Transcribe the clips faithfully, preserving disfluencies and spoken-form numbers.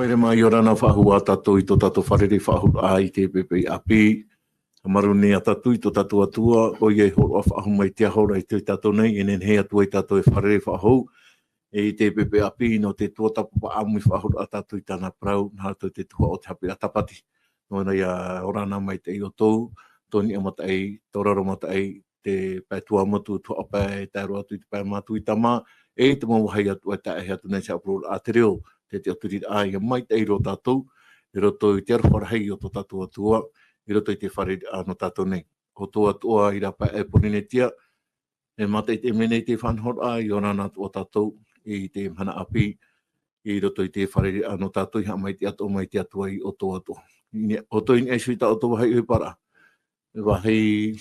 Haere mai, ʻia ora na faʻahou ā tātou i tō tātou fārerei-faʻahou-raʻa i te poʻipoʻi ʻāpī. Māuruuru nei ā tātou i tō tātou Atua, ʻoia i hōroʻa faʻahou mai i te aho ra i roto ia tātou nei, e nehenehe atu ai tātou e fārerei-faʻahou i te poʻipoʻi ʻāpī nō te tuatāpapa ʻāmui faʻahou ra ā tātou i tāna parau, nā roto i te tuhaʻa o te haʻapiʻiraʻa Tāpati. Nō reira, ʻia ora na maitaʻi ʻoutou, tō Niʻa Mataʻi, tō Raro Mataʻi, te pae Tuamotu, Tuhaʻa Pae, e tae roa atu i te pae Matuita mā, e i te mau vāhi atoʻa e tae atu nei i te haʻapuroroʻa a te reo, te tiʻaturiraʻa, ʻia maitaʻi roa tātou, i roto i te aroha rahi o tō tātou Atua, i roto i te fārereiraʻa nō tātou nei. ʻO tō atoʻa i rāpae Pōrīnetia, e mātaʻitaʻi mai nei te faʻanahoraʻa, ʻia ora na atoʻa tātou i te mahana ʻāpī, i roto i te fārereiraʻa nō tātou, ʻia haʻamaitaʻi atoʻa mai te Atua ia ʻoutou atoʻa. I niʻa, ʻoutou i niʻa iho i tā ʻoutou vāhi ʻohiparaʻa. Vāhi,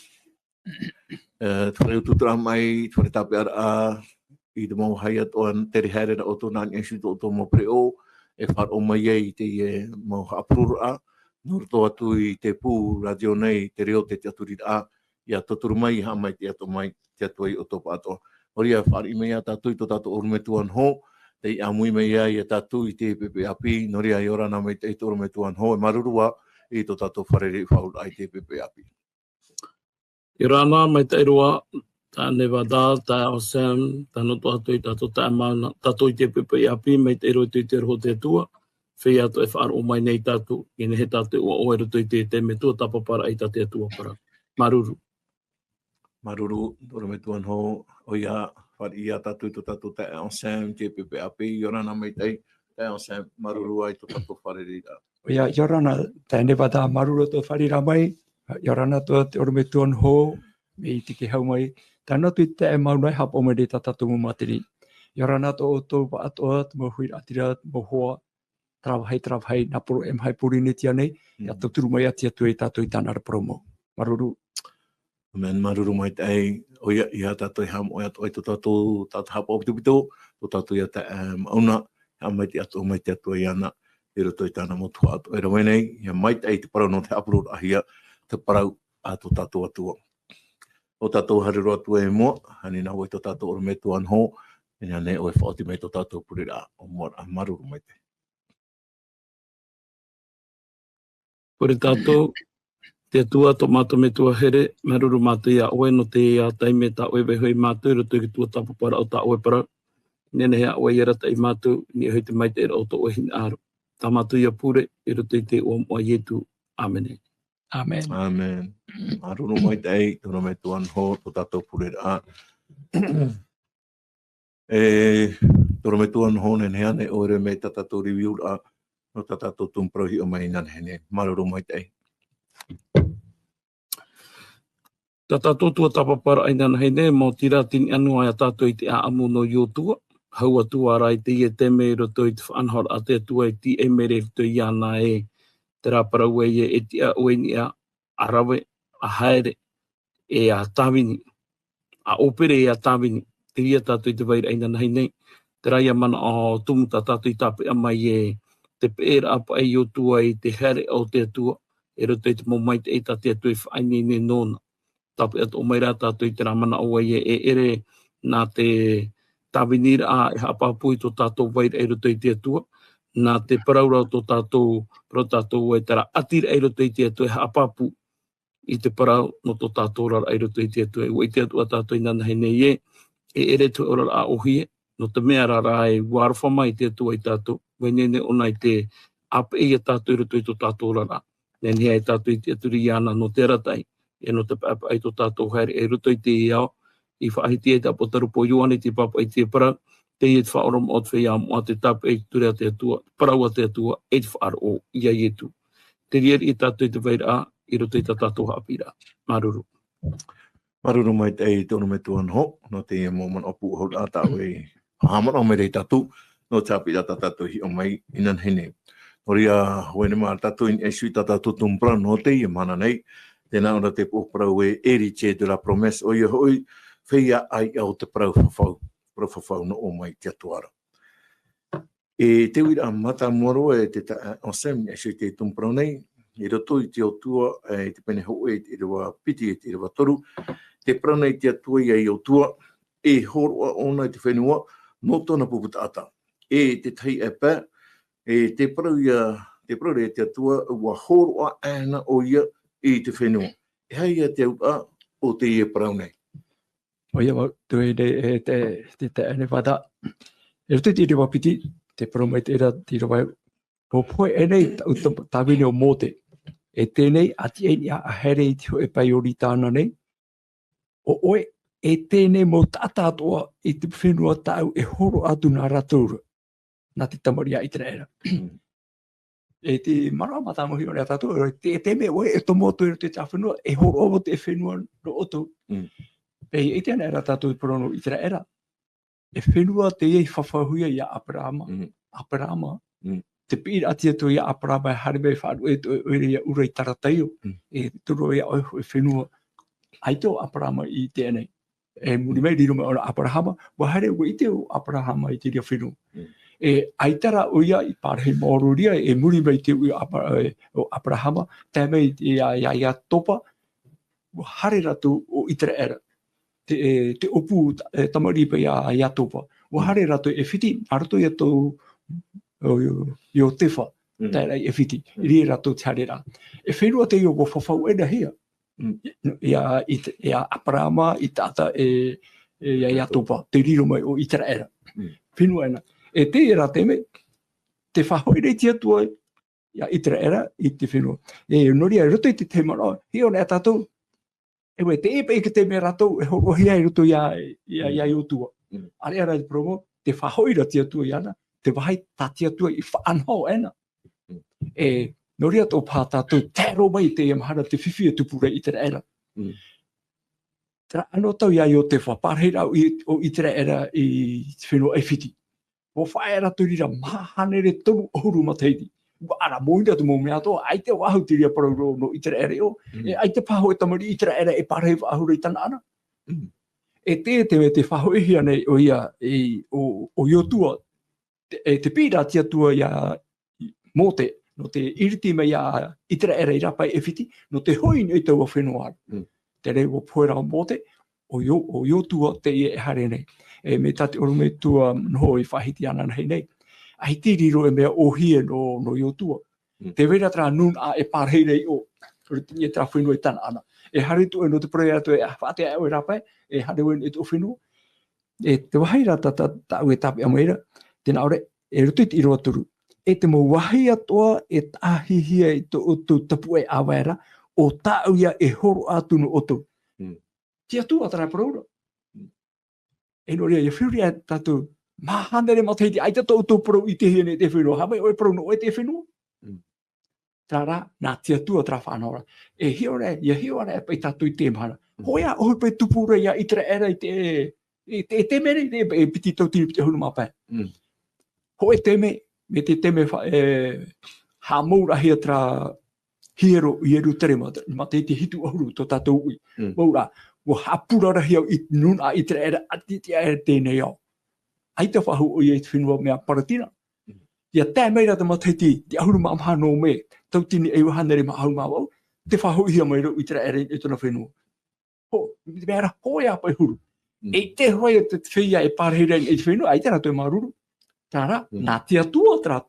e, te fare utuuturaʻa maʻi, te fare tāpeʻaraʻa, i te mau vāhi atoʻa, tere haere ra ʻoutou nā niʻa iho i tō ʻoutou mau pereʻoʻo, e faʻaroʻo mai ai i teie mau haʻapuroroʻa, nō roto atu i te pū rātio nei, te reo, te tiʻaturiraʻa, ʻia tauturu mai, ʻia haʻamaitaʻi atoʻa mai te Atua ia ʻoutou pāʻatoʻa. Nō reira, fāriʻi mai ā tātou i tō tātou ʻorometua Noho, tei ʻāmui mai ai ia tātou i te poʻipoʻi ʻāpī, nō reira, ʻia ora na maitaʻi tō ʻorometua Noho, e māuruuru ā i tō tātou fārerei-faʻahou-raʻa i te poʻipoʻi ʻāpī. ʻIa ora na, maitaʻi roa, taeaʻe Nevada, taeaʻe Sam, tae noa atu i tātou taeaʻe Mauna, tātou i te poʻipoʻi ʻāpī, maitaʻi roa i te aroha o te Atua, feiā atoʻa e faʻaroʻo mai nei ia tātou, e nehenehe tātou e ʻoaʻoa i roto i te taime tuatāpaparaʻa i tā te Atua parau. Māuruuru. Māuruuru, tō ʻorometua Noho, ʻoia, fāriʻi ā tātou i tō tātou taeaʻe Sam, te poʻipoʻi ʻāpī, ʻia ora na maitaʻi, taeaʻe Sam, māuruuru ā i tō tātou fārereiraʻa. ʻOia, ʻia ora na, taeaʻe Nevada, māuruuru tō fārereiraʻa mai, ʻia ora na tō te ʻorometua Noho, mai te kehau mai, tae noa atu i te taeaʻe Mauna e haʻapaʻo mai nei i tā tātou mau mātini. ʻIa ora na tō ʻoutou pāʻatoʻa, te mau huiraʻatira, te mau hoa, terā vāhi, terā vāhi, nā poro e maha i Pōrīnetia nei, ʻia Mm. tauturu mai ā te Atua ia tātou i tāna ra parau mau. Māuruuru. ʻĀmene, māuruuru maitaʻi, ʻoia, ʻeiaha tātou e haʻamoʻe atoʻa i tō tātou, tā tātou haʻapaʻo pitopito, tō tātou ia taeaʻe Mauna, haʻamaitaʻi atoʻa mai te Atua iāna, i roto i tāna mau tuhaʻa atoʻa e rave nei, ʻia maitaʻi te parau nō te haʻapuroroʻahia, te parau a tō tātou Atua. ʻO tātou haere roa atu i mua, ani nā ʻoe i tō tātou ʻorometua Noho, e nehenehe ʻoe e faʻaoti mai tō tātou pureraʻa, ʻōmuaraʻa, māuruuru maitaʻi. Pure tātou, te Atua, tō mātou Metua here, māuruuru mātou iā ʻoe nō teie taime tā ʻoe e vaiiho ia mātou i roto i te tuatāpaparaʻa o tā ʻoe parau. Nehenehe ā ʻoe e arataʻi ia mātou, i niʻa i te maitaʻiraʻa o tō ʻoe hinaʻaro. Tā mātou ia pure, i roto i te iʻoa moʻa o Ietu. ʻĀmene. ʻĀmene. ʻĀmene. Māuruuru maitaʻi, tō ʻorometua Noho, tō tātou pureraʻa. E, tō ʻorometua Noho, nehenehe ānei ʻoe e rave mai i tā tātou review-raʻa, nō tā tātou tumu parau i hiʻo mai inanahi nei. Māuruuru maitaʻi. Tā tātou tuatāpaparaʻa inanahi nei, maoti rā tei niʻa noa ia tātou i te ʻāʻamu nō Iotua, hau atu ā rā i teie taime i roto i te faʻanahoraʻa a te Atua e tīaʻi mai ra i roto iāna ē, terā parau ē, e tiʻa ʻoe i niʻa, ʻa rave, ʻa haere, e ʻa tāvini, ʻa ʻōpere e ʻa tāvini, te reira tātou i te vairaʻa inanahi nei, terā ia manaʻo tumu tā tātou i tāpeʻa mai ē, te peʻeraʻa paʻi o Iotua i te haereʻa o te Atua, i roto i te mau maitaʻi tā te Atua i faʻaineine nōna. Tāpeʻa atoʻa mai rā tātou i terā manaʻo ē, e ʻere nā te tāviniraʻa e haʻapāpū i tō tātou vairaʻa i roto i te Atua, nā te parau ra o tō tātou, parau tātou ē terā ʻatiraʻa i roto i te Atua e haʻapāpū i te parau nō tō tātou oraraʻa i roto i te Atua. ʻUa ʻite atoʻa tātou inanahi nei ē, e ʻere te oraraʻa ʻōhie, nō te mea rā rā ē, ʻua aroha mai te Atua ia tātou, ʻua ineine ʻōna i te ʻāpeʻe ia tātou i roto i tō tātou oraraʻa. Nehenehe ā tātou e tiʻaturi iāna nō te arataʻi, e nō te paʻepaʻe i tō tātou haereʻa i roto i teie ao, i faʻahiti ai te ʻāpōsetolo Ioane i te pāpaʻi i te parau, teie te faʻaoromaʻi o te feiā moʻa, te tāpeʻa i te ture a te Atua, te parau a te Atua, e te faʻaroʻo ia Ietu. Te reira ia tātou i te vairaʻa, i roto i tā tātou haʻapiʻiraʻa. Māuruuru. Māuruuru maitaʻi tō ʻorometua Noho, nō teie mau manaʻo pūʻohuraʻa tā ʻoe i haʻamanaʻo mai ra ia tātou, nō te haʻapiʻiraʻa tā tātou i hiʻo mai inanahi nei. Nō reira, haere mai tātou i niʻa iho i tā tātou tumu parau nō teie mahana nei, tē nā ʻō ra te pūʻohu parau ē, héritier de la promesse, ʻoia hoʻi, feiā ʻāiʻa o te parau fafau, parau fafau nō ʻō mai i te Atua ra. E te uiraʻa mātāmua roa e te taeaʻe Sam, i niʻa iho i te tumu parau nei, i roto i te Iotua, e, i te pene hōʻē, i te ʻīrava piti, i te ʻīrava toru, tē parau nei te Atua ia Iotua, e hōroʻa ʻōna i te fenua, nō tōna pupu taʻata. E te tahi ʻāpae, E te parau ia, te parau ra e te Atua, ua hōroʻa ana ʻoia i te fenua. E aha ia te auraʻa o teie parau nei? ʻOia mau, tū e nei, e te, te, te, ʻaneʻa vata. E roto i te ʻīrava piti, te parau mai te reira, te ʻīrava, ʻua pohe aʻenei taʻu ta-, tāvini ʻo Mōte. E teie nei, ʻa tiʻa i niʻa, ʻa haere i te hōʻē pae Ioritana nei. ʻO ʻoe, e teie nei mau taʻata atoʻa i te fenua tāʻu e hōroʻa atu nā rātou ra. Nā te tamariʻi a ʻĪteraʻera. Mm. E te manaʻo mātāmua hiʻo nei ia tātou, e te, e te mea ʻoe, e tomo atu i roto i te fenua, e hōroʻa atu te fenua nō ʻoutou. Mm. E, e ʻite ana ra tātou i te parau nō ʻĪteraʻera. E fenua teie i fafauhia ia Aperahama. Mm. Aperahama. Mm. Te piʻiraʻa a te Atua ia Aperahama, e haere mai faʻaruʻe atu ʻoe, ʻoe ia ʻUra i Tarataio. Mm. E turu ia ʻoe, e fenua. ʻAita ʻo Aperahama i teie nei. E muri mai, riro mai ʻōna Aperahama, ʻua haere, ʻua ʻite ʻo Aperahama i te reira fenua. Mm. E ʻaita rā ʻoia i pārahi maoro ra, e muri mai te uʻi o Apa-, e, ʻo Aperahama, tae mai ia, ia, ia Iatopa, ʻua haere rātou ʻo ʻĪteraʻera. Te, e, te ʻōpū, e, tamariʻi paʻi a, a Iatopa. ʻUa Mm. haere rātou i ʻĒfiti, nā roto ia tō, ʻo, ʻo, Iotefa, Mm. tae ra i ʻĒfiti. Mm. I reira rātou te haere ra. E fenua teie ʻua fafau aʻenehia. Mm. Ia, i te, ia Aperahama, i taʻata e, e, ia, ia Iatopa, te riro mai ʻo ʻĪteraʻera. Mm. Fenua ena. E teie rā te mea, tē faʻahoʻi ra te Atua ia ʻĪteraʻera i te fenua. E, nō reira, i roto i te tahi manaʻo, hiʻo nei ia tātou, e ʻoe, teie paʻi te mea rātou, e hōroʻahia i roto ia, ia, ia Mm. Iosua. Mm. ʻĀreʻa rā te parau mau, tē faʻahoʻi ra te Atua iāna, te vāhi tā te Atua i faʻanaho aʻena. Mm. E, nō reira atoʻa paha tātou, tae roa mai i teie mahana te fifi e tupu ra i ʻĪteraʻera. Mm. Terā anotau ia Iotefa, pārahi ra ʻo I-, ʻo ʻĪteraʻera i te fenua ʻĒfiti. ʻUa faʻaea rātou i reira maha hānere toru ʻahuru matahiti. ʻUa ʻara mōhina te mau mea atoʻa, ʻaita e faʻahou te reira parau nō, nō ʻĪteraʻera iho, Mm. e ʻaita paha hōʻē tamariʻi ʻĪteraʻera e pārahi faʻahou ra i Tanaana. Mm. E te, te mea tē faʻahoʻihia nei ʻoia, e, ʻo, ʻo Iosua, te, e te piʻiraʻa a te Atua ia Mōte, nō te iriti mai ia ʻĪteraʻera i rāpae ʻĒfiti, nō te hoʻi i niʻa i taua fenua ra. Mm. Terā ʻua pohe ra ʻo Mōte, ʻo Io-, ʻo Iosua teie e haere nei. E mai tā te ʻorometua Noho i faʻahiti ananahi nei. ʻAita i riro e mea ʻōhie nō, nō Iosua. Mm. Tē vai ra terā nūnaʻa e pārahi ra iho, i roto i terā fenua i Tanaana. E haere atu ʻoe nō te parau ia atu e faʻaʻite ʻoe i rāpae, e haere ʻoe i tō fenua. E te vāhi ra tā, tā, tāʻu e tāpeʻa mai ra, tē nā ʻō ra, e roto i te ʻīrava toru. E te mau vāhi atoʻa e taʻahihia i tō ʻoutou tapuaʻe ʻāvae ra, ʻo tāʻu ia e hōroʻa atu nō ʻoutou. Mm. Te Atua terā parau ra. Mm. E nō reira, ʻia feruri ā tātou, maha hānere matahiti, ʻaita tō ʻoutou parau i ʻitehia nei te fenua, haere mai ʻoe parau nō ʻoe te fenua. Mm. Terā rā, nā te Atua terā faʻanahoraʻa. E hiʻo ra, ʻia hiʻo ra paʻi tātou i teie mahana. Mm. Hōʻē ā ʻohipa e tupu ra ia ʻĪteraʻera i te, i te, i te mea nei, e, e piti tauatini piti ʻahuru mā pae. Mm. Hōʻē taime, mai te taime fa-, e, haʻamauraʻahia terā hiero i Ierutarema, matahiti hitu ʻahuru tō tātou uʻi. Mm. Mau rā, ʻua haʻapurarahia i te nūnaʻa ʻĪteraʻera, ʻati, ʻati aʻe teie nei ao. ʻAita faʻahou ʻoia i te fenua mea Palatina. Mm. ʻIa tae mai ra te matahiti, te ʻahuru mā maha nō Mē, tauatini e iva hānere mā ʻahuru mā vaʻu, tē faʻahoʻihia mai ra ʻo ʻĪteraʻera i tōna fenua. Ho-, te mea ra, hōʻē ā paʻi huru. Mm. E te hoʻi te feiā e pārahi ra i te fenua, ʻaita rātou e māuruuru. Terā rā, Mm. nā te Atua terā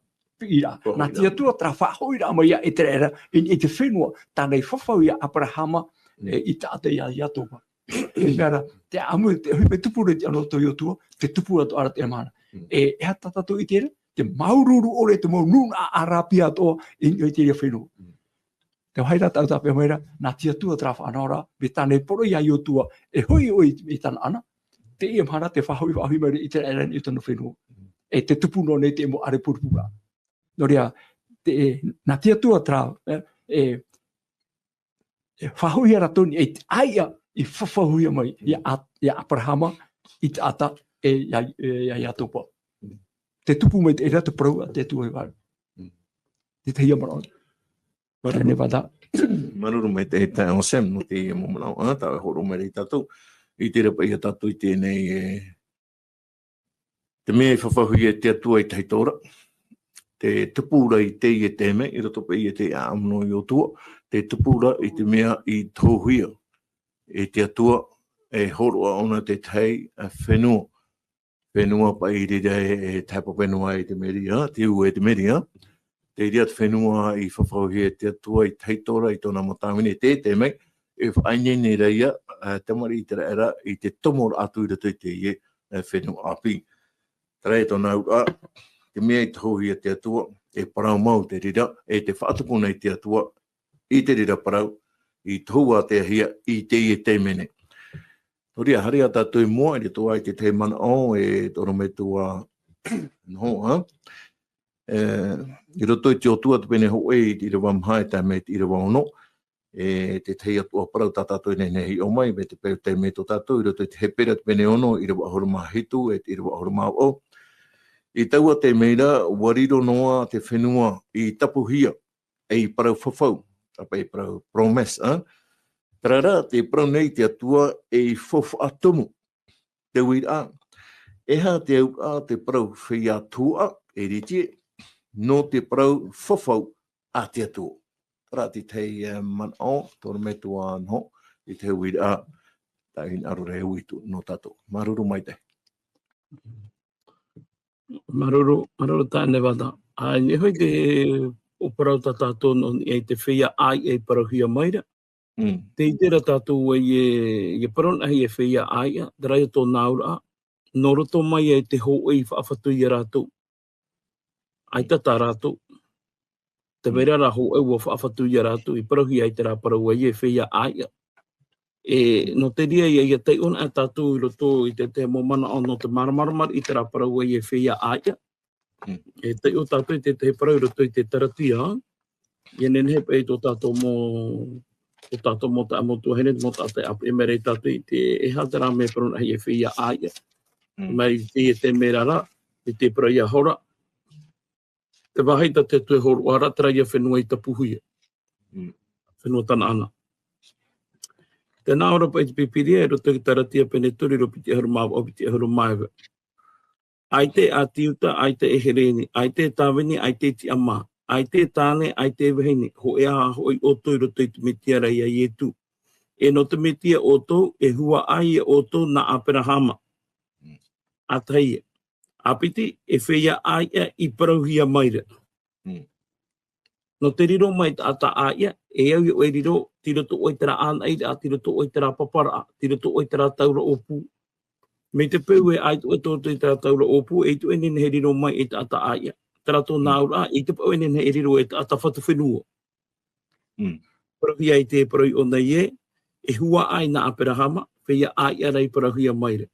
piʻiraʻa, Faʻahoʻiraʻa. nā te Atua terā faʻahoʻiraʻa mai ia ʻĪteraʻera i, i te fenua, tāna i fafau ia Aperahama, Mm. e, i taʻata ia, ia Iatopa. Terā rā, te ʻāmui, te ʻohipa e tupu ra i te anotau o Iosua, tē tupu atoʻa ra teie mahana. Mm. E, e aha tā tātou i ʻite ra, te māuruuru ʻore te mau nūnaʻa ʻĀrāpia atoʻa i, i te reira fenua. Mm. Te vāhi ra tāʻu tāpeʻa mai ra, nā te Atua terā faʻanahoraʻa, mai tāna i poroʻi ia Iosua, e hoʻi ʻoe i, i Tanaana, teie mahana tē faʻahoʻi, faʻahoʻi mai ra ʻĪteraʻera i tōna fenua. E tē tupu noa nei te mau ʻārepurepuraʻa. Nō reira, te, nā te Atua terā, e, e, e faʻahoʻihia rātou nei, e te ʻāiʻa i fafauhia mai, ia A-, ia Aperahama, i taʻata, e, ia, e, ia Iatopa. Tē tupu mai te, e rā te parau a te Atua i vau. Mm. Te tahi ia manaʻo. Māuruuru. Tēnei vata. Māuruuru maitaʻi e taeaʻe Sam, nō teie mau manaʻo, ā, tā e hōroʻa mai ra ia tātou. I te reira paʻi ia tātou i teie nei, e, te mea i fafauhia e te Atua i tahito ra. Tē tupu ra i teie taime, i roto paʻi i te ʻāʻamu nō Iosua, tē tupu ra i te mea i tohuhia e te Atua, e hōroʻa ʻōna te tahi, ā, fenua. fenua paʻi i reira e, e tahepa fenua e te meri, ā, te ū e te meri, ā. Te reira te fenua i fafauhia e te Atua i tahi atu ra i tōna mau tāvini, e te, te mea, e faʻaineine ra ia, ā, te tamariʻi ʻĪteraʻera i te tomo atu i roto i teie, ā, fenua ʻāpī. Terā e tōna auraʻa, te mea i tahouhia e te Atua, e parau mau te reira, e te faʻatupu nei te Atua, i te reira parau, i tohu āteahia, i teie taime nei. Nō reira, haere ā tātou i mua, i roto i te tahi manaʻo, e te ʻorometua Noho, ā? E, i roto i te Iosua te pene hōʻē, i te ʻīrava maha, e tae mai i te ʻīrava ono, e, te tahi atu ā parau tā tātou e nehenehe e hiʻo mai, mai te peu taime tō tātou, i roto i te Hepera te pene ono, ʻīrava ʻahuru mā hitu, e te ʻīrava ʻahuru mā vaʻu. I taua taime ra, ʻua riro noa te fenua i tapuhia, ei parau fafau, ā, paʻi parau promise, ā? Terā rā, tē parau nei te Atua ei faufaʻa tumu. Te uiraʻa, e aha te auraʻa te parau feiā tuhaʻa, e rite, nō te parau fafau a te Atua. Terā te tahi, e, manaʻo, te ʻorometua Noho, i te uiraʻa, tā ʻoe hinaʻaro ra e ui atu nō tātou. Māuruuru maitaʻi. Māuruuru, māuruuru tāne Vata. ʻĀ, i niʻa hoʻi te ʻōparau tā tātou nō niʻa i te feiā ʻāiʻa i parauhia mai ra. Mm. Tē ʻite ra tātou ē, ʻia parau anaʻe e feiā ʻāiʻa, terā ia tōna auraʻa, nō roto mai ai te hōʻē i faʻafatu ia rātou. ʻAita tā rātou. Te Mm. mea rā hōʻē ʻua faʻafatu ia rātou, i parauhia ai terā parau ē e feiā ʻāiʻa. E, nō te reira ia, ʻia taiʻo anaʻe tātou i roto i te, te mau manaʻo nō te māramarama i terā parau ē e feiā ʻāiʻa. Mm. E taiʻo tātou i te, te parau i roto i te Taratia, ʻia nehenehe paʻi tō tātou mau, tō tātou mau taeaʻe mau tuahine, mau taeaʻe ʻāpī, e mea ra tātou i te, e aha terā mea parau anaʻe e feiā ʻāiʻa. Mm. Mai i te, i te mea ra, i te parau ia hora, te vāhi tā te Atua e hōroʻa ra, terā ia fenua i tapuhia. Mm. Fenua Tanaana. Tē nā ʻō ra paʻi te Pīpīria, i roto i te Taratia pene toru, ʻīrava piti ʻahuru mā vaʻu, piti ʻahuru mā iva. ʻAita e ʻāti Iuta, ʻaita e Hereni, ʻaita e tāvini, ʻaita e tiʻamā, ʻaita e tāne, ʻaita e vahine, hōʻē ā hoʻi ʻoutou i roto i te Mesia ra ia Ietu. E nō te Mesia ʻoutou, e huaʻai ia ʻoutou nā Aberahama. Mm. ʻA tahi ïa. ʻA piti, e feiā ʻāiʻa i parauhia mai ra. Mm. Nō te riro mai taʻata ʻāiʻa, e au ia ʻoe e riro, tei roto ʻoe i terā ʻānaʻiraʻa, tei roto ʻoe i terā paparaʻa, tei roto ʻoe i terā taura ʻōpū. Mai te peu e ʻaita ʻoe tō roto i terā taura ʻōpū, eʻita ʻoe e nehenehe e riro mai e taʻata ʻāiʻa. Terā tōna Mm. auraʻa, eʻita paʻi ʻoe e nehenehe e riro e taʻata fatu fenua. Mm. Parauhia i te parau i ʻō nei ē, e huaʻai nā Aberahama, feiā ʻāiʻa rā i parauhia mai ra.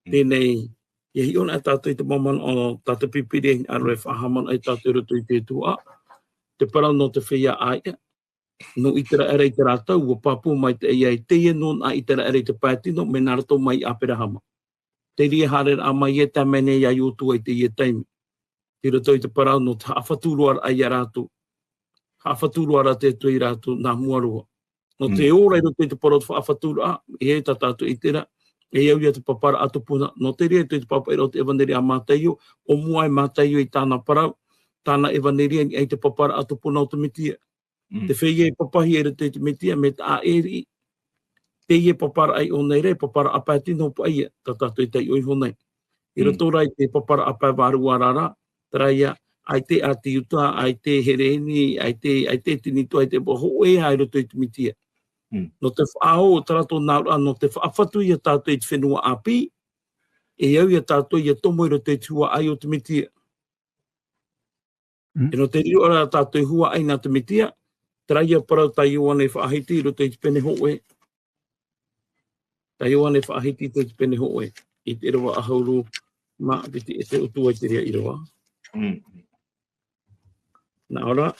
Mm. Teie nei, ʻia hiʻo anaʻe tātou i te mau manaʻo o tā te Pīpīria, ʻia hinaʻaro e faʻahaʻamanaʻo ai tātou i roto i te tuhaʻa, te parau nō te feiā ʻāiʻa, nō ʻĪteraʻera i terā tau, ʻua pāpū maitaʻi ai teie nūnaʻa ʻĪteraʻera i te pae tino, mea nā roto mai ia Aberahama. Te reira haereraʻa mai ē, tae mai nei ia Iosua i teie taime. I roto i te parau nō te haʻafatu roa ra ia rātou. Haʻafatu roa ra te Atua ia rātou, nā mua roa. Nō te Mm. ora i roto i te parau o te faʻafaturaʻa, e tā tātou i terā, e au ia te paparaʻa tupuna. Nō te reira i roto i te pāpaʻiraʻa o te ʻEvaneria a Mātaio, ʻōmua ai Mātaio i tāna parau, tāna ʻEvaneria i niʻa i te paparaʻa tupuna o te Mesia. Mm. Te feiā i papahia i roto i te Mesia, mea taʻa ʻē riʻi. Teie paparaʻa i ʻō nei ra, paparaʻa pae tino paʻi ïa, tā tātou i taiʻo iho nei. I Mm. roto rā i te paparaʻa pae vārua ra, terā ïa, ʻaita e ʻāti Iuta, ʻaita e Hereni, ʻaita, ʻaita e Tinitō, ʻaita e Paʻo, hōʻē ā i roto i te Mesia. Mm. Nō te faʻaō, terā tōna auraʻa, nō te faʻafatu ia tātou i te fenua ʻāpī, e au ia tātou ʻia tomo i roto i te huaʻai o te Mesia. Mm. E nō te riro ra tātou e huaʻai nā te Mesia, terā ïa parau tā Ioane faʻahiti i roto i te pene hōʻē. Tā Ioane faʻahiti i te pene hōʻē. I te ʻīrava ʻahuru mā piti, e te ʻutuāfare i te reira ʻīrava. Mm. Nā ʻō ra,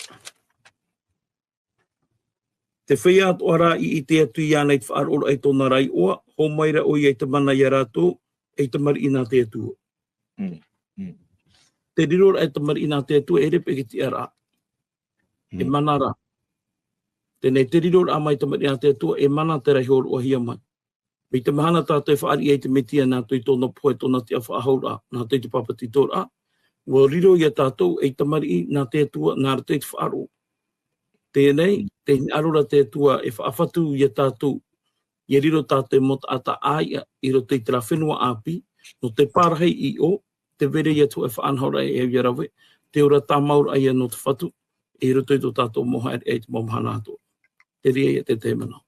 te feiā atoʻa rā i ʻite atu iāna i te faʻaroʻoraʻa i tōna ra iʻoa, hōmai ra ʻoia i te mana ia rātou, ei tamariʻi nā te Atua. Mm. Mm. Te riro ra e tamariʻi nā te Atua, e ʻere paʻi e tiʻaraʻa. E Mm. mana ra. Teie nei te riro ra mai tamariʻi nā te Atua, e mana terā i hōroʻahia mai. Mai te mahana tātou e fāriʻi ai i te Mesia nā roto i tōna pohe, tōna tiʻafaʻahouraʻa, nā roto i te papetitoraʻa, ʻua riro ia tātou ei tamariʻi nā te Atua, nā roto i te faʻaroʻo. Teie nei, Mm. tē hinaʻaro ra te Atua e faʻafatu ia tātou, ʻia riro tātou mau taʻata ʻāiʻa i roto i terā fenua ʻāpī, nō te pārahi i ʻō, te vai ra atu e faʻanahoraʻa e au ia rave, te ora tāmauraʻa ia nō te Fatu, i roto i tō tātou mau haereʻa i te mau mahana atoʻa. Te reira ia te tahi manaʻo.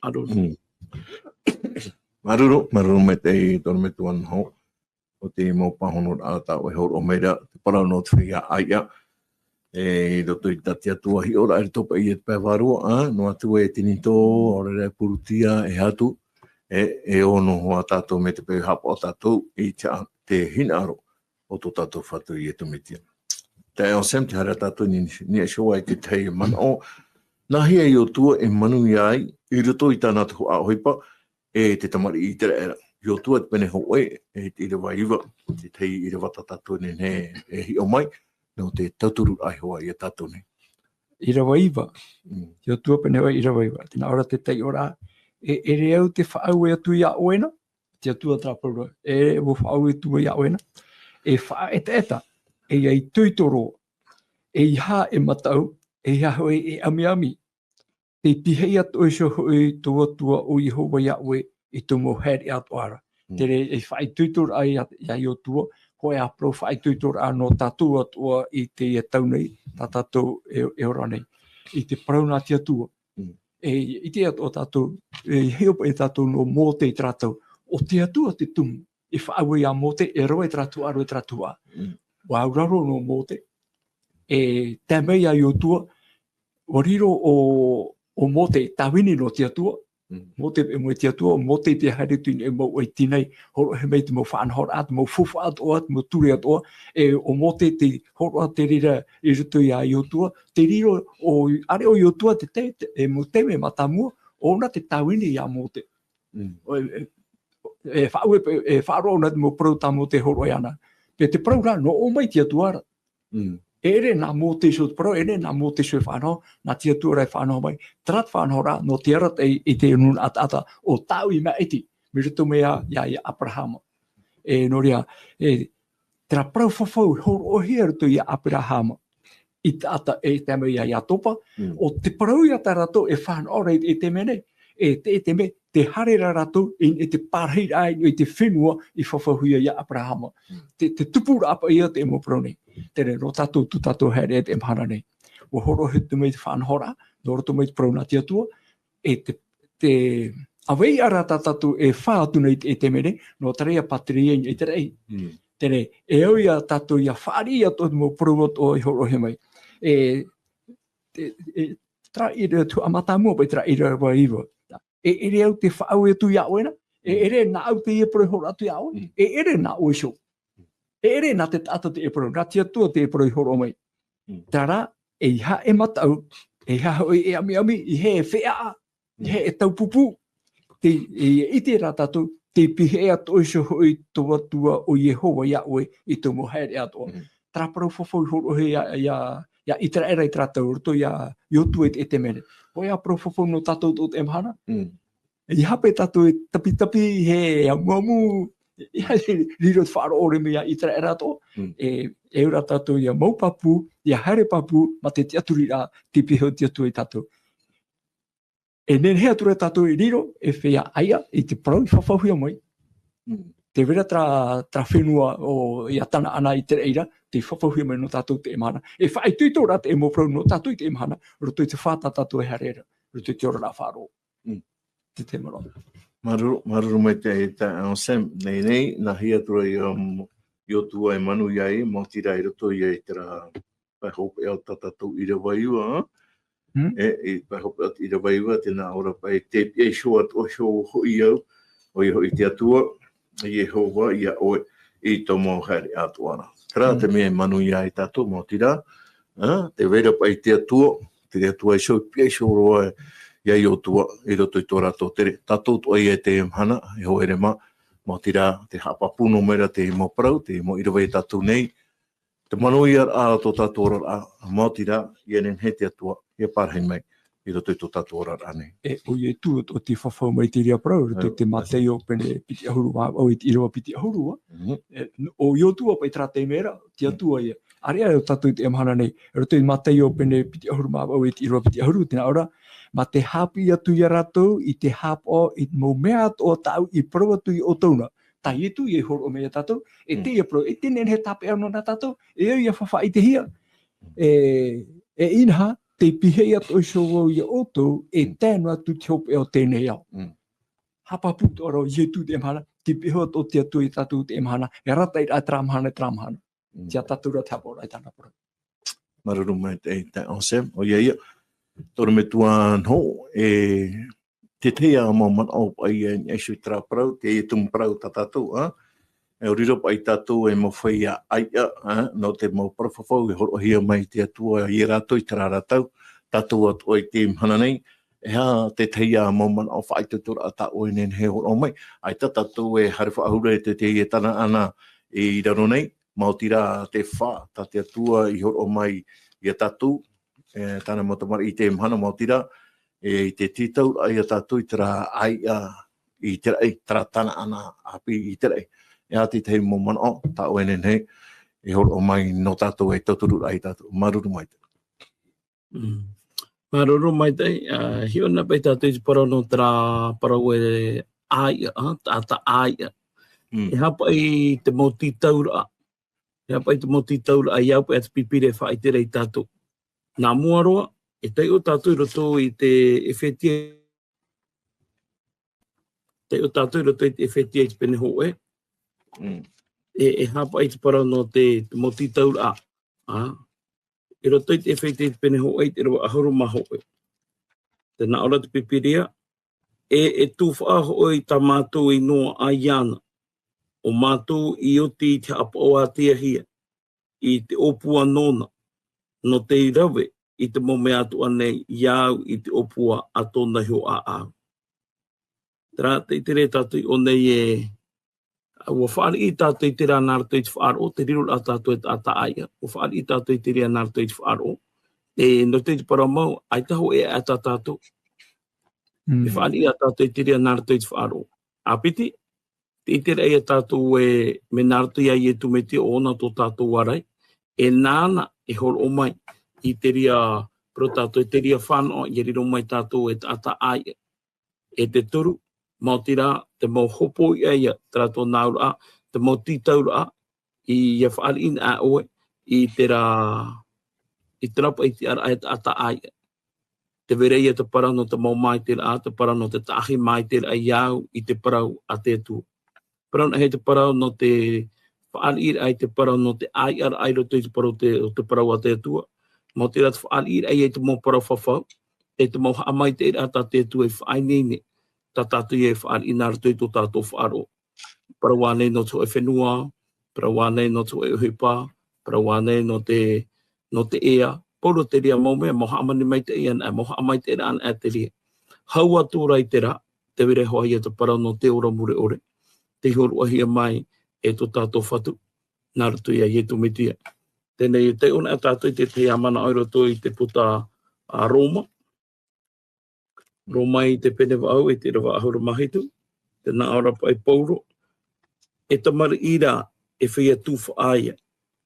Māuruuru. Mm. Māuruuru, māuruuru maitaʻi i tō ʻoe metua Noho. ʻO te mau pāhonoraʻa tā ʻoe e hōroʻa mai ra, te parau nō te feiā ʻāiʻa. E, i roto i tā te Atua hiʻoraʻa i roto paʻi i te pae vārua, ā, noa atu e Tinitō, ʻaore rā e Purutia, e Hatu, e, e ʻō noa tātou mai te peu e haʻapaʻo tātou i te, te hinaʻaro o tō tātou Fatu Iesu Mesia. Taeaʻe Sam, tē haere ra tātou i niʻa iho ā i te tahi manaʻo, nāhea Iosua e manuia ai, i roto i tāna tuhaʻa ʻohipa, e te tamariʻi ʻĪteraʻera. Iosua te pene hōʻē, e te ʻīrava iva, te tahi ʻīrava tā tātou e nehenehe e hiʻo mai, nō te tauturu ai hoʻi ia tātou nei. ʻĪrava iva. Mm. Iosua pene hōʻē ʻīrava iva. Tē nā ʻō ra te taiʻoraʻa, e ʻere au tē faʻaue atu iā ʻoe na, te Atua terā parau ra, e ʻere au faʻaue atu iā ʻoe na, e faʻaetaeta, e ʻia itoito roa, ʻeiaha e mataʻu, ʻeiaha hoʻi e ʻamiʻami, tē pihaʻi atoʻa iho hoʻi tō Atua ʻo Iehova iā ʻoe i tō mau haereʻa atoʻa ra. Mm. Terā e faʻaitoitoraʻa ia, ia Iosua, hōʻē ā parau faʻaitoitoraʻa nō tātou atoʻa i teie tau nei, tā tātou e, e ora nei. I te parau nā te Atua. Mm. E, i te atoʻa tātou, e, hiʻo paʻi tātou nō Mōte i terā tau. ʻO te Atua te tumu, e faʻaue iā Mōte, e rave terā tuhaʻa, rave terā tuhaʻa. Mm. ʻUa auraro nō Mōte. E tae mai iā Iosua, ʻua riro ʻo, ʻo Mōte, tāvini nō te Atua. Mm. Mōte e moe te Atua, ʻo Mōte tē haere atu i niʻa i te mau ʻohipa nei, hōroʻahia mai te mau faʻanahoraʻa, te mau faufaʻa atoʻa, te mau ture atoʻa, e ʻo Mōte tē hōroʻa te reira i roto iā Iosua, tē riro ʻo, ʻaore ʻo Iosua te, te, te, e mau taime mātāmua, ʻo ʻōna te tāvini iā Mōte. Mm. ʻO, e, e, e faʻaue, e faʻaroʻo ʻōna te mau parau tā Mōte e hōroʻa iāna. Pea te parau rā, nō ʻō mai te Atua ra. Mm. E ʻere nā Mōte iho te parau, e ʻere nā Mōte iho e faʻanaho, nā te Atua rā e faʻanaho mai. Terā te faʻanahoraʻa, nō te arataʻi i te nūnaʻa taʻata ʻo tāʻu i maʻiti, mai roto mai iā, iā, iā Aperahama. E, nō reira, e, terā parau fafau, hōroʻahia roto iā Aperahama. I taʻata e tae mai iā Iakoba, Mm. ʻo te parau ia tā rātou e faʻanaho ra i, i te mea nei, e te, i te mea, tē haere ra rātou i, i te pārahiraʻa i te fenua i fafauhia iā Aperahama. Mm. Te, te tupuraʻa paʻi ia te mau parau nei. Terā nō tātou, tō tātou haereʻa i teie mahana nei. ʻUa hōroʻahia mai te faʻanahoraʻa, nō roto mai te parau nā te Atua, e te, te ʻāvaʻe ra tā tātou e fā atu nei i te, i te mea nei, nō terā ia pātireia i te raʻi. Mm. Terā, e au ia tātou ʻia fāriʻi atoʻa te mau parau atoʻa i hōroʻahia mai. E, e, e, terā ʻīrava, tuhaʻa mātāmua paʻi terā ʻīrava iva. E ʻere au tē faʻaue atu iā ʻoe na, e Mm. ʻere nāʻu teie parau e hōroʻa atu iā ʻoe, Mm. e ʻere nā ʻoe iho. E ʻere nā te taʻata teie parau, nā te Atua teie parau i hōroʻa mai. Mm. Terā, ʻeiaha e mataʻu, ʻeiaha hoʻi e ʻamiʻami, ʻeiaha e feʻaʻa, Mm. ʻeiaha e taupupū. Te, e, e ʻite ra tātou, tē pihaʻi atoʻa iho hoʻi tō Atua ʻo Iehova iā ʻoe i tō mau haereʻa atoʻa. Mm. Terā parau fafau i hōroʻahia iā, iā, iā ʻĪteraʻera i terā tau roto iā Iosua i te, i te mea nei. Hōʻē ā parau fafau nō tātou atoʻa i teie mahana. Mm. ʻEiaha paʻi tātou e tapitapi, e amuamu, ʻeiaha e riro te faʻaroʻo ʻore mai iā ʻĪteraʻera atoʻa. Mm. E, e au ra tātou ʻia mau pāpū, ʻia haere pāpū, mā te tiʻaturiraʻa, tē pihaʻi te Atua iā tātou. E nehenehe atu ra tātou e riro, e feiā ʻāiʻa, i te parau i fafauhia mai. Mm. Tē vai ra terā, terā fenua ʻo, iā Kanaana i te reira, tei fafauhia mai nō tātou i teie mahana. E faʻaitoito ra te mau parau nō tātou i teie mahana, roto i te fā tā tātou e haere ra, roto i te oraraʻa faʻaroʻo. Mm. Te, te manaʻo. Māuruuru, māuruuru maitaʻi, taeaʻe Sam, nei, nei, nāhea atu ra ia, um, Iosua e manuia ai, maoti rā i roto ia i terā pae hopeʻa o tā tātou ʻīrava iva, Mm. e, i pae hopeʻa o te ʻīrava iva, tē nā ʻō ra paʻi, tē pihaʻi iho atoʻa iho hoʻi au, ʻoia hoʻi te Atua, Iehova, iā ʻoe, i tō mau haereʻa atoʻa ra. Terā Mm. te mea e manuia ai tātou, maoti rā, ā, tē vai ra paʻi te Atua, te Atua iho, pihaʻi iho roa iā Iosua, i roto i tō rātou tere. Tātou atoʻa ia i teie mahana, e hoa here mā, maoti rā, tē haʻapāpū noa mai ra te mau parau, te mau ʻīrava ia tātou nei, te manuia ra tō tātou oraraʻa, maoti rā, ʻia nehenehe te Atua, ʻia pārahi mai, i roto i tō tātou oraraʻa nei. E, ʻo Iesu, ʻo tē fafau mai i te reira parau, roto i te Mātaio pene piti ʻahuru mā vaʻu i te ʻīrava piti ʻahuru, ā. Mhm. E, ʻo Iosua paʻi terā taime ra, te Mm. Atua ia. ʻĀreʻa ā tātou i teie mahana nei, roto i Mātaio pene piti ʻahuru mā vaʻu i te ʻīrava piti ʻahuru, tē nā ʻō ra, mā te haʻapiʻi atu ia rātou i te haʻapaʻo i te mau mea atoʻa tāʻu i parau atu iā ʻoutou na, tā Ietu ia i hōroʻa mai ia tātou, e teie parau, e te nehenehe tāpeʻa nō nā tātou, e au ia faʻaʻitehia. E, e inaha, tei pīhaʻi atoʻa iho vau ia ʻoutou, e tae noa atu te hopeʻa o teie nei ao. Haʻapāpū atoʻa ra Ietu i teie mahana, tei pīhaʻi atoʻa te Atua ia tātou i teie mahana, e arataʻi ra terā mahana, terā mahana. Tiʻa tātou ra te haʻapaʻoraʻa i tāna parau. Māuruuru maitaʻi, taeaʻe Sam, ʻoia ia. Tō ʻoe metua Noho, e, te tahi ā mau manaʻo paʻi e niʻa iho i terā parau, teie tumu parau tā tātou, ā? E ʻua riro paʻi tātou ei mau feiā ʻāiʻa, ā, nō te mau parau fafau e hōroʻahia mai te Atua ia rātou i terā ra tau, tātou atoʻa i teie mahana nei, e aha te tahi ā mau manaʻo faʻaitoitoraʻa tā ʻoe e nehenehe e hōroʻa mai, ʻaita tātou e haere faʻahou ra i te, teie Tanaana i raro nei, maoti rā te fā, tā te Atua i hōroʻa mai ia tātou, e, tāna mau tamariʻi i teie mahana, maoti rā, e, i te tītauraʻa ia tātou i terā ʻāiʻa i te raʻi, terā Tanaana ʻāpī i te raʻi. E aha te tahi mau manaʻo tā ʻoe e nehenehe e hōroʻa mai nō tātou, ei tautururaʻa ia tātou. Māuruuru maitaʻi. Mm. Māuruuru maitaʻi, ā, hiʻo na paʻi tātou i te parau nō terā parau e ʻāiʻa, ā, taʻata ʻāiʻa. Mm. E aha paʻi te mau tītauraʻa, e aha paʻi te mau tītauraʻa i au paʻi a te Pīpīria e faʻaʻite ra ia tātou. Nā mua roa, e taiʻo tātou i roto i te ʻEfetia, taiʻo tātou i roto i te ʻEfetia i te pene hōʻē. Mm. E, e aha paʻi te parau nō te, te mau tītauraʻa, ā? I roto i te ʻEfetia i te pene hōʻē, i te ʻīrava ʻahuru mā hōʻē. Tē nā ʻō ra te Pīpīria, e, e tufaʻa hoʻi tā mātou i noaʻa iāna, ʻo mātou i oti i te haʻapaʻo ātea hia, i te ʻōpua nōna, nō te rave i te mau mea atoʻa nei, i au i te ʻōpua a tōna iho ʻāʻau. Terā, te, te ʻite ra tātou i ʻō nei e, ʻua fāriʻi tātou i terā nā roto i te faʻaroʻo, tē riro ra tātou e taʻata ʻāiʻa. ʻUa fāriʻi tātou i terā nā roto i te faʻaroʻo. E, nō te, te parau mau, ʻaita hōʻē ʻāiʻa tā tātou. Mm. E fāriʻi ā tātou i terā nā roto i te faʻaroʻo. ʻĀpiti, tē ʻite ra ia tātou ē, mea nā roto ia Ietu Metia ʻo ʻōna tō tātou ārai. E nāna e hōroʻa mai i terā, parau tātou, i terā fānaʻo, ʻia riro mai tātou e taʻata ʻāiʻa. E te toru, maoti rā, te mau hopoiʻa ia, terā tōna auraʻa, te mau tītauraʻa, ʻia fāriʻi na ʻoe, i terā, i terā paʻi tiʻaraʻa e taʻata ʻāiʻa. Tē vai ra ia te parau nō te mau maitaʻiraʻa, te parau nō te taʻahi maitaʻiraʻa i au i te parau a te Atua. Parau na hē te parau nō te fāriʻiraʻa i te parau nō te ʻāiʻaraʻa i roto i te parau te, o te parau a te Atua. Maoti rā te fāriʻiraʻa ia i te mau parau fafau, e te mau haʻamaitaʻiraʻa tā te Atua i faʻaineine, tā tātou ia e fāriʻi nā roto i tō tātou faʻaroʻo. Parau ānei nō te hōʻē fenua, parau ānei nō te hōʻē ʻohipa, parau ānei nō te, nō te ea, pauroa terā mau mea, mau hāmani maitaʻi anaʻe, mau haʻamaitaʻiraʻa anaʻe terā. Hau atu ra i terā, tē vai ra hoʻi ia te parau nō te ora mure ʻore, tei hōroʻahia mai e tō tātou Fatu, nā roto ia Ietu Metia. Teie nei, taiʻo na tātou i te tahi manaʻo i roto i te puta a Roma. Roma i te pene vaʻu, i te ʻīrava ʻahuru mā hitu, tē nā ʻō ra paʻi Paulo, e tamariʻi rā, e feiā tufaʻa ia,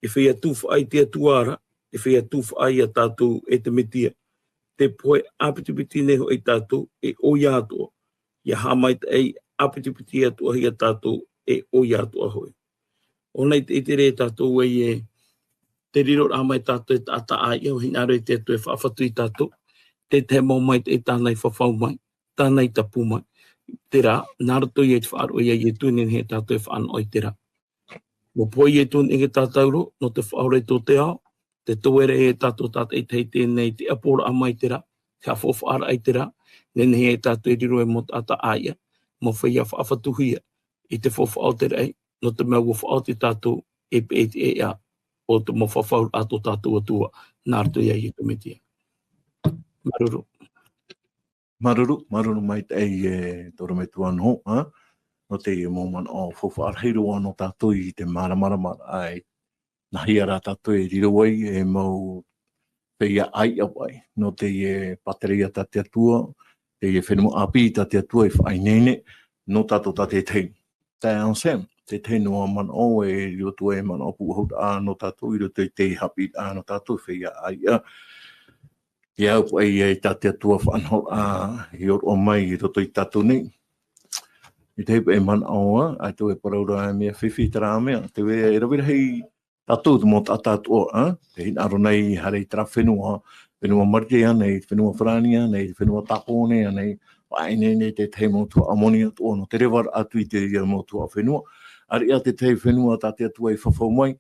e feiā tufaʻa i te Atua ra, e feiā tufaʻa ia tātou e te Metia. Tē pohe ʻāpitipiti nei hoʻi tātou, e ʻoia atoʻa, ʻia haʻamaitaʻi ʻāpitipiti atoʻa hia tātou, e ʻoia atoʻa hoʻi. ʻO nei te, te ʻite ra tātou ē, tē riro ra mai tātou e taʻata ʻāiʻa, ʻua hinaʻaro te Atua e faʻafatu ia tātou, te tahi mau maitaʻi tāna i fafau mai, tāna i tapu mai. Terā, nā roto ia i te faʻaroʻo ia Ietu e nehenehe ia tātou e fānaʻo i terā. ʻUa pohe Ietu i niʻa ia tātou ra, nō te faʻaora i tō te ao, tē toe ra ia tātou tātaʻitahi i teie nei, te ʻaporaʻa mai terā, te haʻafaufaʻaraʻa i terā, nehenehe ia tātou e riro ei mau taʻata ʻāiʻa, mau feiā faʻafatuhia, i te faufaʻa o te raʻi, nō te mea ʻua faʻaoti tātou, e peʻe i te ʻēʻa, o te mau fafauraʻa a tō tātou Atua, nā roto ia Ietu Metia. Māuruuru. Māuruuru, māuruuru maitaʻi e tō ʻoe metua Noho, ā? Nō te mau manaʻo faufaʻa rahi roa nō tātou i te māramarama ai. Nā hea rā tātou e riro ai ei mau feiā ʻāiʻa paʻi, nō teie pātireia tā te Atua, teie fenua ʻāpī tā te Atua i faʻaineine, nō tātou tātaʻitahi. Taeaʻe Sam, te tahi noa manaʻo e riro atu ei manaʻo pūʻohuraʻa nō tātou i roto i te haʻapiʻiraʻa nō tātou feiā ʻāiʻa. E au paʻi ia i tā te Atua faʻanahoraʻa i hōroʻa mai i roto ia tātou nei. I te hipa e manaʻo, ā, ʻaita e parau ra e mea fifi terā mea, te vai ra e rave rahi tātou te mau taʻata atoʻa, ā, tē hinaʻaro nei haere i terā fenua, fenua Marite ānei, fenua Farāni ānei, fenua Tāpōnē ānei, faʻaineine tētahi mau tuhaʻa moni atoʻa nō te revaraʻa atu i terā mau tuhaʻa fenua. ʻAreʻa tētahi fenua tā te Atua i fafau mai,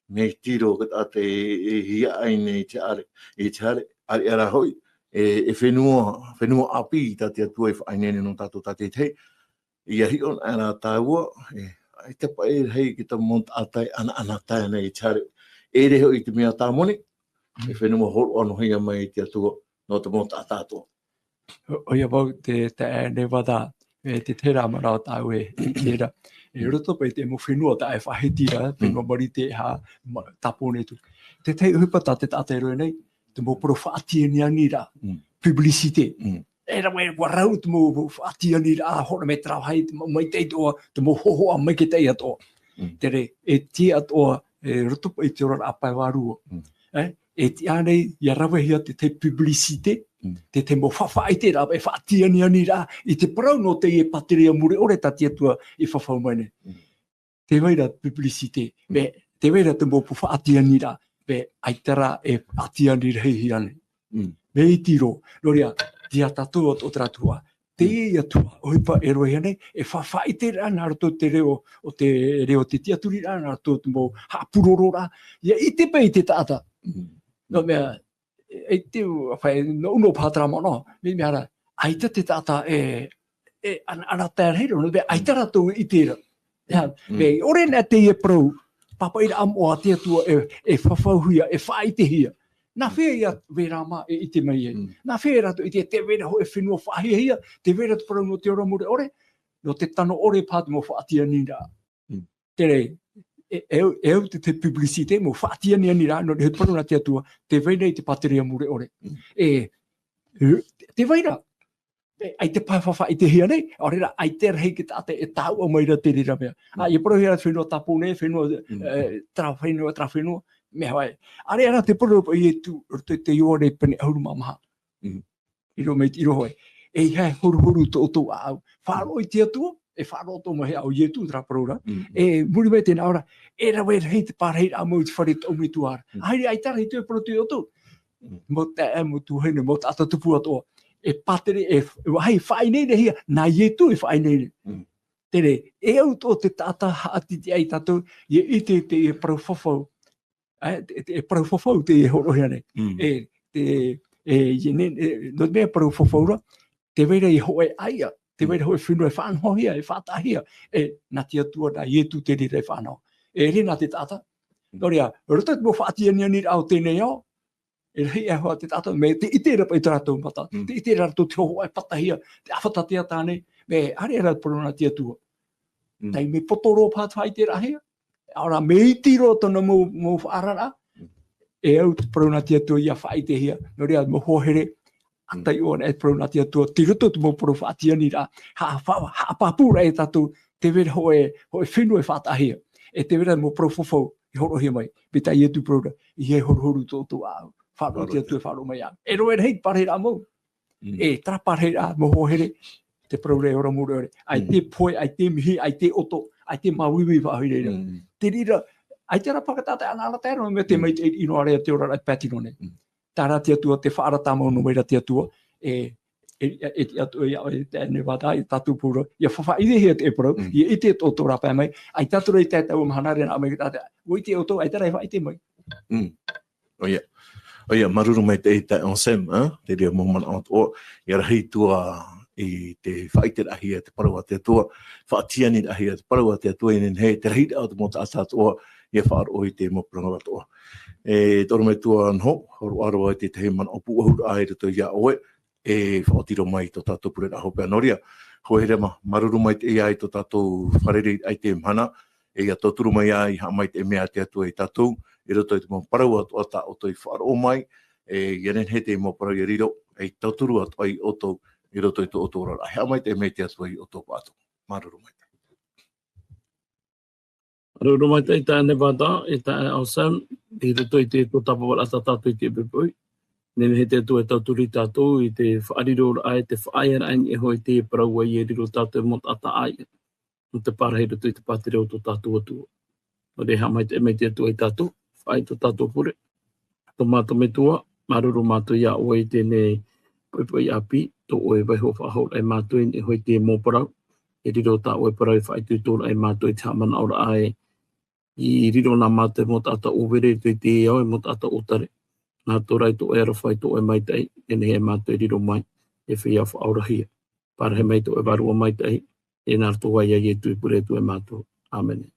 mea iti roa ka taʻata e, e hiaʻai nei i te haere, i te haere, ʻareʻa rā hoʻi, e, e fenua, fenua ʻāpī tā te Atua i faʻaineine nō tātou tātaʻitahi, ʻia hiʻo anaʻe rā tāua, e, ʻaita paʻi e rahi te mau taʻata e ʻanaʻanatae nei i te haere, ʻeʻere hoʻi te mea tāmoni, e fenua hōroʻa noa hia mai e te Atua, nō te mau taʻata atoʻa. ʻO, ʻoia vau te, te, e, Nevada, e, te terā manaʻo tāʻu e, i terā. E roto paʻi te mau fenua tā e faʻahiti ra, fenua Marite, ā, ma-, Tāpōnē atu. Tētahi ʻohipa tā te taʻata e rave nei, te mau parau faʻatianianiraʻa, publicité. E rave, ʻua rau te mau faʻatianiraʻa, hōroʻa mai terā vāhi, te mau maitaʻi atoʻa, te mau hōhoʻa maitaʻi atoʻa. Terā, e tiʻa atoʻa, e roto paʻi i te oraraʻa pae vārua. E, e tiʻa nei, ʻia ravehia te, te publicité, te, te mau fa-, faʻaʻiteraʻa, e faʻatianianiraʻa, i te parau nō teie pātereia mure ʻore tā te Atua i fafau mai nei. Tē vai ra publicité, e, tē vai ra te mau faʻatianiraʻa, e, ʻaita rā e faʻatiani rahi hia nei. Mea iti roa, nō reira, tiʻa tātou atoʻa terā tuhaʻa. Teie atoʻa, ʻohipa e rave hia nei, e fa-, faʻaʻiteraʻa nā roto te reo, o te reo te tiʻaturiraʻa, nā roto te mau haʻapurororaʻa, ʻia ʻite paʻi te taʻata. Nō te mea, e, e te u, ʻa, nō, nō paha terā manaʻo, mea, mea ra, ʻaita te taʻata e, e, ʻana, ʻanaʻanatae rahi roa, nō te mea ʻaita rātou e ʻite ra. ʻIa, mea, ʻaore anaʻe teie parau, pāpaʻiraʻa moʻa a te Atua e, e fafauhia, e faʻaʻitehia. Nā hea ia Vērama e ʻite mai ai? Nā hea rātou e ʻite, tē vai ra hōʻē fenua faʻahiahia, tē vai ra te parau nō te ora mure ʻore, nō te tano ʻore paha te mau faʻatianiraʻa. Terā, e, e, e au te, te publicité, mau faʻatianianiraʻa, nō reira te parau nā te Atua, tē vai nei te pātereia mure ʻore. E, e, tē vai ra, e, ʻaita paha e faʻaʻitehia nei, ʻaore rā, ʻaita e rahi te taʻata e taʻua mai ra te reira mea. ʻA, ʻia parauhia ra te fenua Tāpōnē, fenua, e, terā fenua, terā fenua, mea vai. ʻAreʻa rā te parau a Ietu, roto i te Ioane pene ʻahuru mā maha. I roto mai, i roto hoʻi. E ʻeiaha e horuhoru tō ʻoutou ʻāʻau. Faʻaroʻo i te Atua, e faʻaroʻo atoʻa mai e ʻo Ietu terā parau ra. E muri mai teie ora, e rave rahi te pārahiraʻa mau i te fare tōʻu Metua ra. ʻAita rā, ʻaita rā, ʻaita e parau atu ia ʻoutou. Mau taeaʻe, mau tuahine, mau taʻata tupu atoʻa. E pātere, e, e vāhi faʻaineinehia, nā Ietu e faʻaineine. Terā, e au atoʻa te taʻata haʻatītīʻaʻa ia tātou, ʻia ʻite i te, i te parau fafau. E, te, te, e parau fafau tē hōroʻahia nei. E, te, e, e, ne, e, nō te mea parau fafau ra, tē vai ra e hōʻē ʻāiʻa, tē vai ra hōʻē fenua e faʻanahohia, e faʻataʻahia, e, nā te Atua, nā Ietu te reira e faʻanaho. E ʻere nā te taʻata. Nō reira, roto i te mau faʻatianianiraʻa o teie nei ao, e rahi aʻe hoʻi te taʻata, mea tē ʻite ra paʻi tā rātou mata, tē ʻite ra rātou te hōhoʻa e patahia, te ʻāfata teata ānei, mea ʻareʻa rā te parau nā te Atua. Taime poto roa paha te faʻaʻiteraʻahia, ʻaore rā, mea iti roa tōna mau, mau faʻaararaʻa, e au te parau nā te Atua ʻia faʻaʻitehia, nō reira, mau hoa here, ʻa taiʻo anaʻe te parau nā te Atua, tei roto te mau parau faʻatianiraʻa, ha-, fa-, haʻapāpūraʻa e tātou, tē vai ra hōʻē, hōʻē fenua e faʻataʻahia, e tē vai ra mau parau fafau, e hōroʻahia mai, mai tā Ietu parau ra, ʻeiaha e horuhoru tō ʻoutou ʻāʻau, faʻaroʻo i te Atua e faʻaroʻo mai iāʻu. E rave rahi te pārahiraʻa mau. E, terā pārahiraʻa, mau hoa here, te parau ra e ora mure ʻore. ʻAita e pohe, ʻaita e mihi, ʻaita e ʻoto, ʻaita e māuiui faʻahou i reira. Te reira, ʻaita rā paha te taʻata e ʻanaʻanatae ra, mea tē maitaʻi noa ra ia te oraraʻa i Pātino nei. Terā te Atua, te faʻaara tāmau noa mai ra te Atua, e, e, e, e, atu, e, e, te Nevada, e tātou pauroa, ʻia faʻaʻitehia te parau, ʻia ʻite tō ʻoutou rāpae mai, ʻaita atu ra i tae taua mahana ra nā mai te taʻata, ʻua ʻite ʻoutou, ʻaita rā e faʻaʻite mai. ʻOia. ʻOia, māuruuru maitaʻi taeaʻe Sam, ā, te reira mau manaʻo atoʻa, ʻia rahi atu ā i te faʻaʻiteraʻahia te parau a te Atua, faʻatianiraʻahia te parau a te Atua, ʻia nehenehe te rahiraʻa o te mau taʻata atoʻa, ʻia faʻaroʻo i te mau parau atoʻa. E te ʻorometua Noho, hōroʻa roa i te tahi manaʻo pūʻohuraʻa i roto iā ʻoe, e faʻaoti roa mai i tō tātou pureraʻa hopeʻa. Nō reira, hoa here mā, māuruuru maitaʻi ā i tō tātou fārereiraʻa i teie mahana, e ʻia tauturu mai ā i haʻamaitaʻi mai te Atua ia tātou, i roto i te mau parau atoʻa tā ʻoutou i faʻaroʻo mai, e ʻia nehenehe te mau parau ʻia riro, e tauturu atoʻa ia ʻoutou, i roto i tō ʻoutou oraraʻa. E haʻamaitaʻi mai te Atua ia ʻoutou pāʻatoʻa. Māuruuru maitaʻi. Māuruuru maitaʻi taeaʻe Nevada, e taeaʻe Sam, i roto i te tōtapaparaʻa tā tātou i teie poʻipoʻi. Nehenehe te Atua e tauturu ia tātou i te faʻariro raʻa e te faʻaea raʻa i niʻa iho i te parau ʻoia e riro tātou mau taʻata ʻāiʻa. Nō te parahi i roto i te pātireia o tō tātou Atua. Nō reira haʻamaitaʻi mai te Atua ia tātou, faʻaea tō tātou pure. Tō mātou Metua, māuruuru mātou iā ʻoe i teie nei poʻipoʻi ʻāpī, tō ʻoe vaiiho faʻahou raʻa ia mātou i niʻa iho i te mau parau. E riro tā ʻoe parau e faʻaitoito raʻa ia mātou i te haʻamanaʻo raʻa e i riro nā mātou mau taʻata ʻōvere i te ao e mau taʻata ʻōtare. Nā tō rātou ʻoe aroha i tō ʻoe maitaʻi, e nehenehe ia mātou e riro mai, e feiā faʻaorahia. Parahi mai tō ʻoe Vārua Maitaʻi, e nā roto iā Ietu i pure atu ia mātou. ʻĀmene.